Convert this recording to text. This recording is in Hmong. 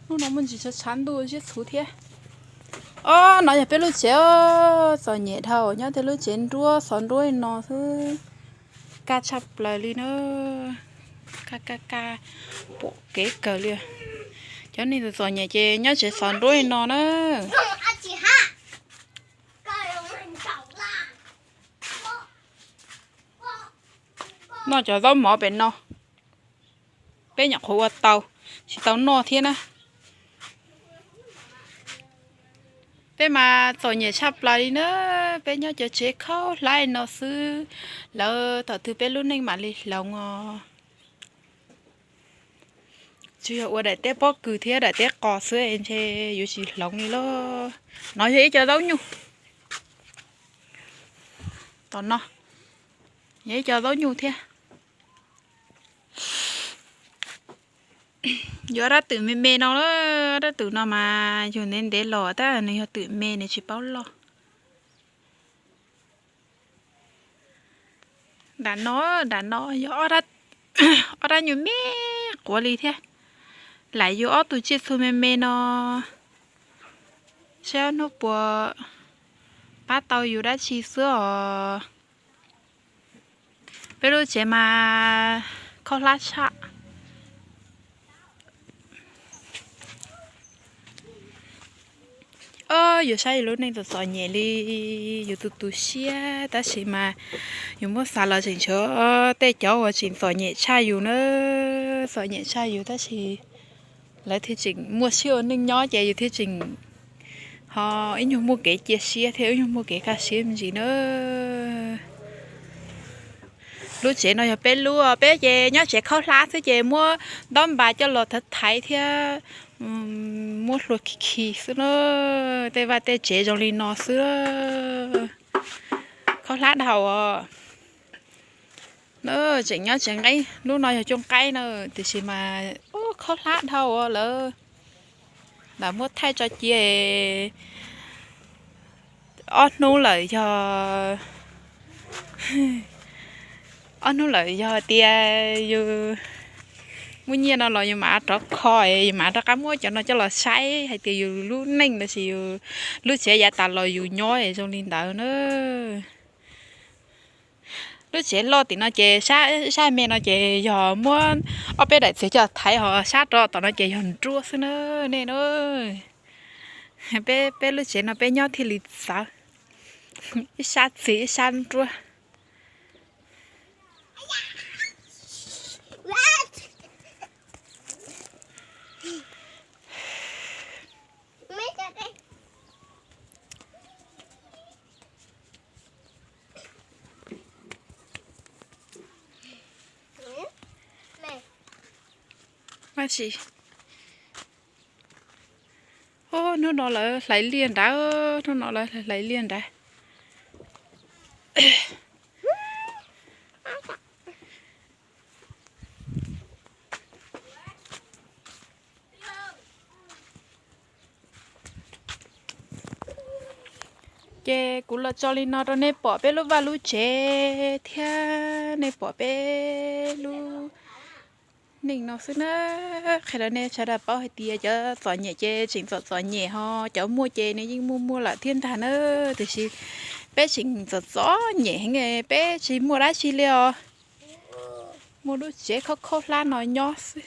Hnub no muaj ntsis tshav tshav ntuj ziab txhuv thiab. Ob, no yog peb lub tsev os, txom nyem dhau, nyob tej lub tsev nruab xov nruab li no xwb, kaj tshaj plaws li na. Kaj kaj kaj, pom kev kawg li. Cov neeg txom txom nyem ces nyob tsev xov nruab li no na. Noj cov zaub mov pem no, peb nyuam qhuav ua tau, tsis tau noj thiab na. Peb mas txom nyem tshaj plaws li na, peb nyob cov tsev khaub hlab li no xwb, lawv thaum twg peb lub neej mam li hloov os. Tsuas yog ua daim teb pob kws thiab daim teb qos xwb ntshe yuav tsis hloov li lauj. No yog ib co zaub nyuj. Tom no yog ib co zaub nyuj thiab. Yog ob rab twm me me no, ob rab twm no mas yug ntev ntev los tab nws yog twm me nws tsis paub loj. Nram no, nram no yog ob rab nyuj me quav li thiab. Lam yug ob tug tsiaj txhu me me no, saib ob hnub puas pab tau yus dab tsi xwb os. Peb lub tsev mas khaub hlab tshaj. Ob, yus saib yus lub neej txom txom nyem li, yus tu tu siab tab sis mas yus muab xav los tseem tshuav tej cov uas tseem txom nyem tshaj yus na, txom nyem tshaj yus tab sis lawv thiaj tseem muaj siab ua neej nyob ces yus thiaj tseem ho ib nyuag muaj kev cia siab thiab ib nyuag muaj kev kaj siab me ntsis na. Lub tsev no yog peb lub, peb ces nyob tsev khaub hlab xwb ces muab ntaub npas coj los thaiv thaiv thiab muab hlua khi khi xwb na. Tej vaj tej tsev zoo li no xwb. Khaub hlab dhau os. Tseem nyob tsev nqeeb, lub no yog cooj qaib na, tiam sis mas khaub hlab dhau lawm. Lam muab thaij tso cia. Ob hnub lawm yog, ob hnub lawm yog tias yus muaj nyiaj no los yus mam rov kho, yus mam rov qab muab cov no coj los saib hais tias yus lub neej los sis yus lub tsev yav tas los yus nyob zoo li ntawd na. Lub tsev loj tim no ces sab me no ces yog muab ob peb daim txiv coj thaiv, ho sab rov tom no ces yog nruab xwb na. Nej na, peb lub tsev no peb nyob thiaj li txawv, ib sab txiv ib sab nruab. Hnub no lawv hlais liaj nrad, hnub no lawv hlais liaj nrad. Ces kuv los tso li no rau nej pom peb lub vaj lub tsev thiab nej pom peb lub neej no xwb na. Qhia rau nej sawv daws paub hais tias cov txom nyem ces tseem txom txom nyem, ho cov muaj ces nws yeej muaj muaj lawm thiab ntag na. Tiam sis peb tseem txom txom nyem heev, peb tsis muaj dab tsi li os. Muaj lub tsev khaub khaub hlab no nyob xwb.